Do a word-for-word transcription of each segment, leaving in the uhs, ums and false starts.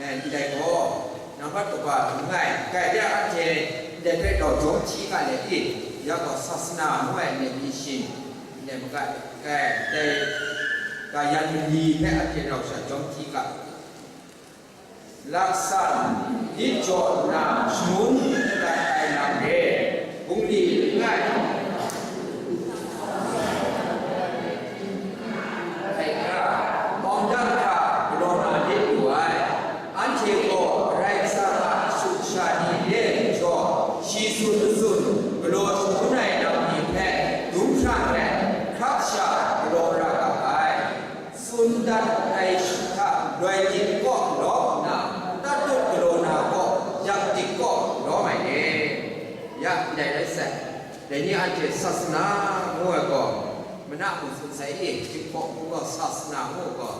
Eh, ndai gaw, nambat kaba langai, kai de anhte ndai hpe rau jawm hti ga let i, ya gaw sasana ngu ai ndai myit shin, ndai maga, kai, ndai ga yan mali hpe anhte rau sha jawm hti ga. Laksan, lit jaw nna shangun dat ai lam re, bungli langai, hkra, awng dan hkra galaw na lit lu ai. Anhte gaw Karai Kasang a kashu kasha ni re ai majaw, shi tsun matsun galaw shangun ai lam ni hpe dum hprang let, hkrak sha galaw ra ga ai. Tsun dat ai hta loi dik kaw lawm nna, tatut galaw na gaw yak dik kaw lawm ai re. Ya, ndai rai sai. Dai ni anhte sasana ngu ai gaw, mana mung tsun sai i, Jinghpaw mung gaw sasana ngu ai gaw,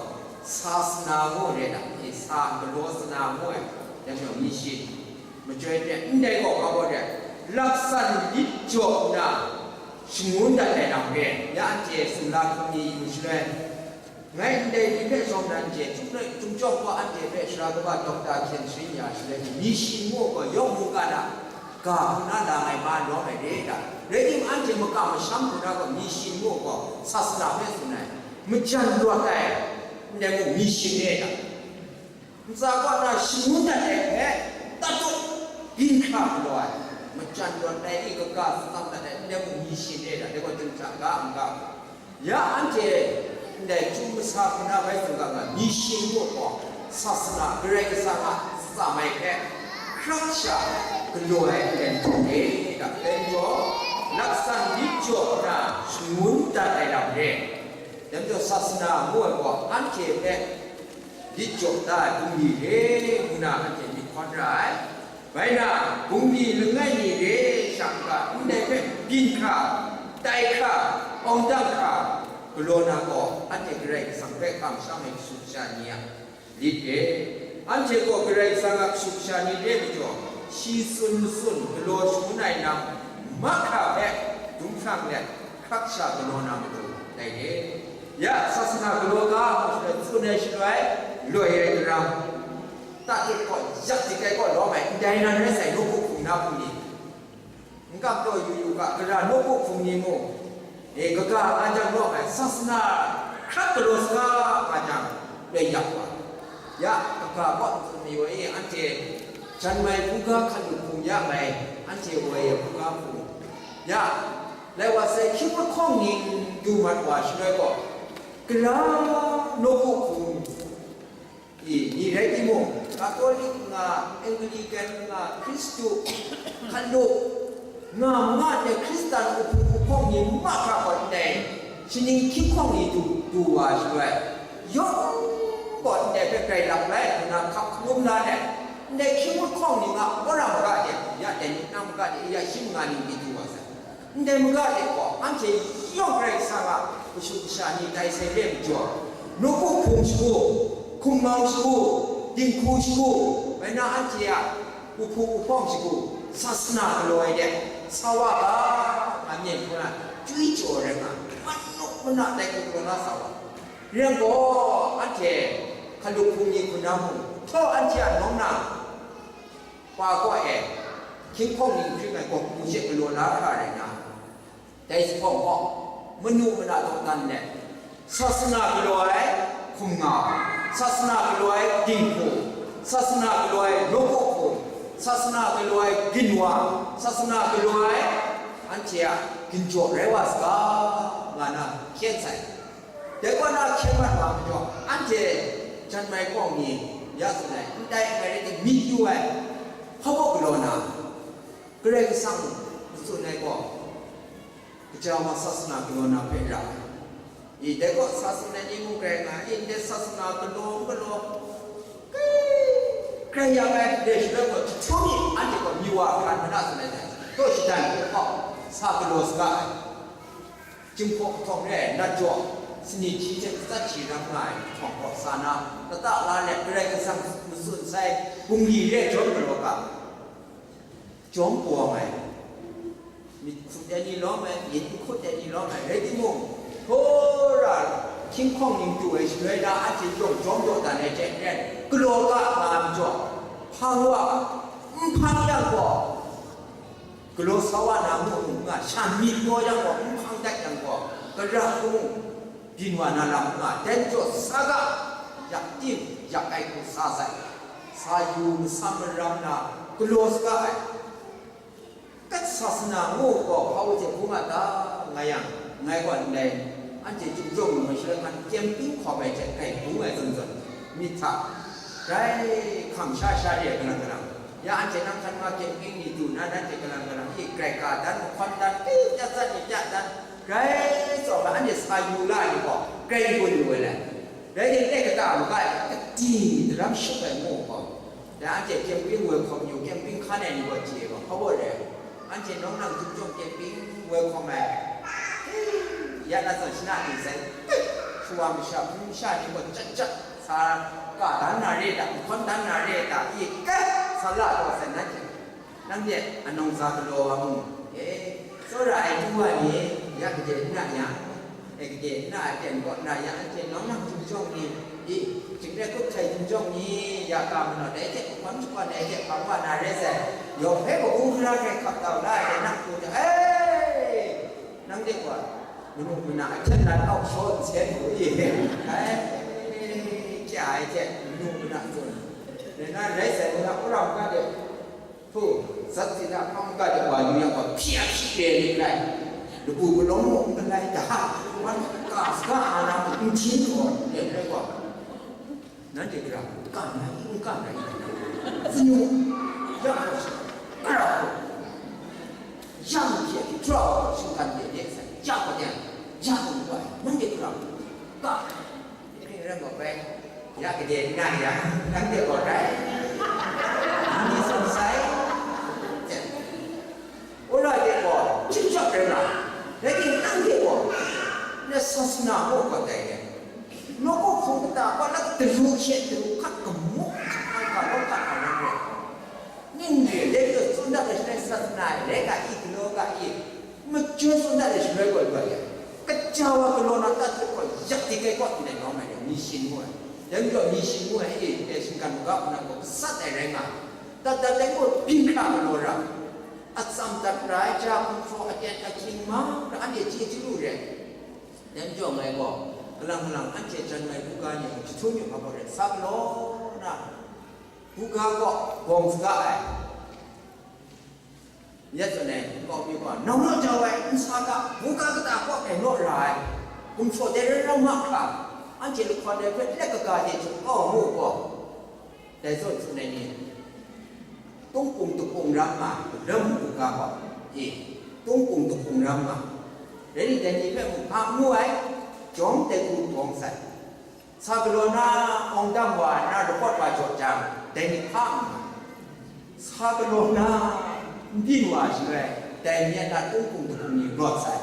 sasana ngu re ai, sa galaw sana ngu ai, yan yawng ni shi. Machyoi hte, ndai gaw ga gaw re, laksan lit jaw nna, shangun dat ai lam re, ya anhte sumla hkum ni yu shaloi, ngai ndai ni hpe shawng dan hte, htum rai, htum chyawm gaw anhte hpe sara kaba Dokta Hkyen Sharin ya shaloi, ni shi ngu gaw yawng mungkan a ga hpung na la ngai ma lawm ai re da. Rai timung, anhte maka masham hku na gaw ni shi ngu gaw sasana hpe tsun ai, majan rawt ai, ndai mung ni shi re da. Ntsa kaw na shangun dat ai hpe, tatut byin hkra galaw ai, majan rawt ai i kaga tsang dat ai, ndai mung ni shi re da, dai gaw chyum hta ga n ga. Ya anhte ndai chyum masa hku na bai tsun ga nga, ni shi ngu gaw, sasana Karai Kasang a tsam ai hpe, hkrak sha galaw ai ndai htawng e da, dai majaw, laksan lit jaw nna shangun dat ai lam re. Dai majaw, sasana ngu ai gaw, anhte hpe lit jaw da ai bungli re ngu na anhte myit hkawn ra ai. Bai na, bungli langai mi re ai sha n-ga, ndai hpe byin hkra, tai hkra, awng dang hkra, galaw na gaw, anhte Karai Kasang hpe kamsham ai kashu kasha ni a lit re. Anhte gaw Karai Kasang a kashu kasha ni re majaw, shi tsun matsun galaw shangun ai lam mahkra hpe dum hprang let, hkrak sha galaw na matu dai re. Ya, sasana galaw ga, ngu shaloi, tsun ai shaloi, loi ai daram, tatut gaw, yak dik ai kaw lawm ai, ndai nan rai sai, nawku hpung na hpung ni, n kam taw yu yu ga, gara nawku hpung ni mung, e, kaga nga jang lawm ai, sasana hkrat galaw saga nga jang, loi yak wa. Ya, kaga kaw n tsun mayu ai, anhte jan mai buga hkan lu hpung ya ngai, anhte woi ai buga hpung. Ya, lai wa sai, hkying mahkawng ning du mat wa shaloi gaw, gara nawku hpung i, ni rai timung, Katolik nga, Anglikan nga, Hkristu, Hkalup, nga, nga de Hkristan uhpung uhpawng ni mahkra gaw ndai, shaning hkying hkawng ni du, du wa shaloi, yawng gaw ndai hpe grai lap rai nna hkap hkalum la ai, ndai hkying mahkawng ni nga, wora maga de, ya dai ni na maga de, ya shi manga ni du wa sai. Ndai maga de gaw, anhte yawng Karai Kasang a kashu kasha ni tai sai re majaw, nawku hpung shagu, hkumnau shagu, dinghku shagu, bai na anhte a uhpung uhpawng shagu, sasana galaw ai de, sa wa ga, nga myen hkrum na, chyoi jaw rai nga, manuk mana tai hku galaw na sa wa. Rai yang gaw, anhte Hkalup hpung ni hku na mung, htaw anhte a nawng na, pa kaw e, hkying hkawng ning hkring ai gawk hku she galaw la hkra rai na, dai zuphpawng gaw, manu mana dawdan let, sasana galaw ai hkumnau, sasana galaw ai dinghku, sasana galaw ai nawku hpung, sasana galaw ai ginwang, sasana galaw ai anhte a ginjaw rai wa saga, nga na hkyen sai. Dai kaw na hkyen mat wa majaw, anhte jan mai kawng ni ya tsun ai, ndai ngai rai tim myit yu ai, hpa baw galaw na, Karai Kasang matsun ai gaw, kaja wa sasana galaw na hpe ra ai. I, dai gaw sasana ni mung rai nga ai, ndai sasana galaw n galaw, grai yang ai, dai shaloi gaw, jahtum mi anhte gaw mi wa hkran mana tsun ai dai, taw shadan hku hkau, sa galaw saga ai. Jinghpaw kahtawng re ai, nat jaw, sani hti hte atsat hti ram nga ai kahtawng kaw sa na, lata la let Karai Kasang matsun sai bungli re jawm galaw ga, jawm kawang ai, myit hkut ai ni lawm ai, myit n hkut ai ni lawm ai, rai timung, hkora hkying hkawng ning du ai shaloi na, anhte yawng jawm dawdan ai hte maren, galaw ga nga ai Hpang wa, n hpang yang gaw, galaw sa wa na mu n nga, sha myit gaw yang gaw, n hpang dat yang gaw, gara hkung byin wa na lam n nga, dai majaw sa ga, yak tim, yak ai hku sa sai, sa yu masam maram na, galaw saga ai. Kat sasana ngu gaw hpa hte bung a ta, nga yang, ngai gaw ndai, anhte chyum jawng lu ai shaloi hkan camping hkawm ai hte grai bung ai zawn zawn, myit hta, grai hkam sha sha re ai kalang kalang, ya anhte nang hkan ma camping ni du na, nanhte kalang kalang e grai ka dan, mahkawn dan, e ya tsat ni ya dan, grai tsawm ai, anhte sa yu la ai ni gaw, grai gun lu ai lai. Rai timung, kata maga e, kadi daram shut ai ngu gaw, dai anhte camping welcome yu, camping hkan ai ni gaw chye gaw, hpa baw rai, anhte nawng nang chyawm camping welcome ai, ya na zawn shana ni sai, shawa masha, hpung masha ni gaw chyat chyat sa, ka dan na re ta, mahkawn dan na re ta, i kat sa la taw sai, nanhte, nanhte anawng za galaw wa mu, e, tsawra ai du wa ni, ya gade n na ya, e, gade n na ai ten gaw n na ya, anhte nawng nang chyum jawng ni, i, htingre hkup htai chyum jawng ni, ya ka manaw dai hte, hkawm shakawn ai hte hpang wa na re sai, yawng hpe kabu gara hkrai hkap kau la ai, nang hku hta, e, nang de gaw, manu mana ahkyen nan auk shaw nsen hku i, ai, chya ai hte, manu mana tsun, rai na rai sai, manu wora ga de, hpu, sat sida hpang ga de wa yu yang gaw, hpyi a hpyi re lit rai, labu palawng mung n galai da, wan ka saga a na mung n htin gaw, len rai gaw, nanhte gara, ka na i, n ka na i, tsun yu, ya gaw, gara gaw, ya mung hpyi a hpyi, hkra gaw, shinggan de de sai, ya gaw de, ya gaw n gaw ai, nanhte gara, ka. Ring ring gaw bai, ya gade n na ya, nanhte gaw rai, ni tsun sai, wora de gaw, chyingjawp rai nga, rai timung, nanhte gaw, na sasana gaw gaw dai re, nawku hpung kata gaw, na daru hkye daru hkat, gamu hkat, ai ga law hkat ai rai re. Ning re, dai gaw tsun dat ai shaloi sasana e, rai ga i, galaw ga i, majun tsun dat ai shaloi gaw, gaw ya, kaja wa galaw na tat hte gaw, yak dik ai kaw ndai lawm ai, ni shin ngu ai. Dai majaw ni shin ngu ai, e, dai shinggan maga hpung na gaw gasat ai rai nga, dat dat ai gaw byin hkra galaw ra, atsam dat ra ai ja, hkum hpraw aten ahkying ma ra, anhte chye chyalu re. Dai majaw ngai gaw, kalang kalang anhte jan mai buga ni mung jahtum yu hkap gaw re, sa galaw na, buga kaw bawng saga ai. Ya tsun ai, nkau mi gaw, nang naw jau ai, nsa ga, buga kata kaw tai naw ra ai, gumhpraw dai rai ram ma hkra, anhte lahkawn ai hpe let kaga de hte kau mu gaw, dai zawn tsun ai ni, tungkung dahkung ram nga, lam buga gaw, e, tungkung dahkung ram nga, rai ni, dai ni hpe mung hpa ngu ai, jawm dai hku bawng sai. Sa galaw na, awng dam wa na, rapawt wa jaw jang, dai ni hpa n nga. Sa galaw na, n byin wa shaloi, dai ni a na kungkung dahkung ni rawt sai,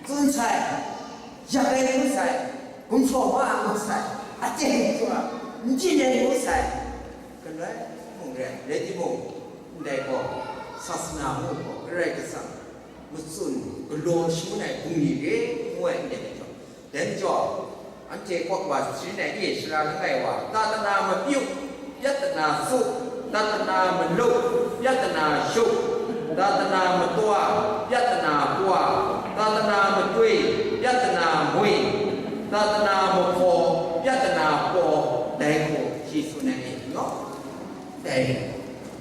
tsun sai, yak ai ngu sai, gumhpraw wa ai ngu sai, aten hkra, n byin ai ngu sai, galoi mung rai, rai timung, ndai gaw, sasana mung gaw, Karai Kasang matsun galaw shangun ai bungli re ngu ai ndai majaw, dai majaw, anhte kawk wa sharin ai e, sara langai wa, tatana mapyu, pyatana su, tatana malup, pyatana shuk, tatana matwa, pyatana kwa, tatana matwi, pyatana mwi, tatana mahkaw, pyatana paw, dai hku shi tsun ai e, no? Dai,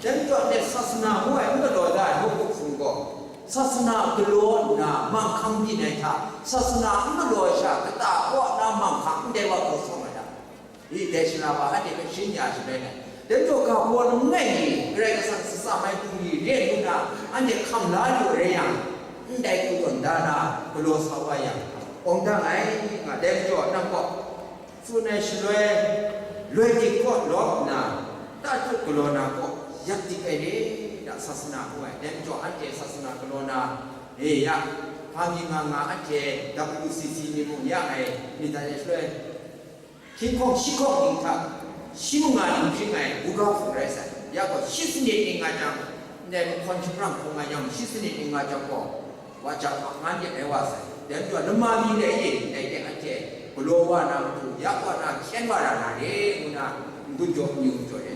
dai majaw, ndai sasana ngu ai n galaw da ai mukuk hpung gaw, sasana galaw nna manghkang byin ai hta, sasana n galaw ai sha kata kaw na manghkang ndai wa gaw sawng ai ta? I, dai shana wa anhte hpe sharin ya shaloi na, dai majaw ga baw langai mi Karai Kasang satsam ai bungli re ngu na, anhte hkam la lu rai yang, ndai hku tawn da na galaw sa wa yang, awng dang ai nga, dai majaw nang gaw, tsun ai shaloi, loi dik kaw lawp nna, tatut galaw na kaw, yak dik ai re, da sasana ngu ai. Dai majaw anhte sasana galaw na, e ya, hpa mi nga nga anhte W C C ni mung ya ai, myit dai ai shaloi, hkying hkawng shi hkawng ning hta, shi manga ning hpring ai buga hpung rai sai. Ya gaw, shi sanit ning nga jang, ndai mahkawn shaprang hpung nga yang, shi sanit ning nga jang gaw, wa jang mak ngan de rai wa sai. Dai majaw lama mi dai e, dai de anhte galaw wa na matu, ya wa na, hkyen wa ra na re, ngu na, n-gun jaw n-yu jaw e. Dai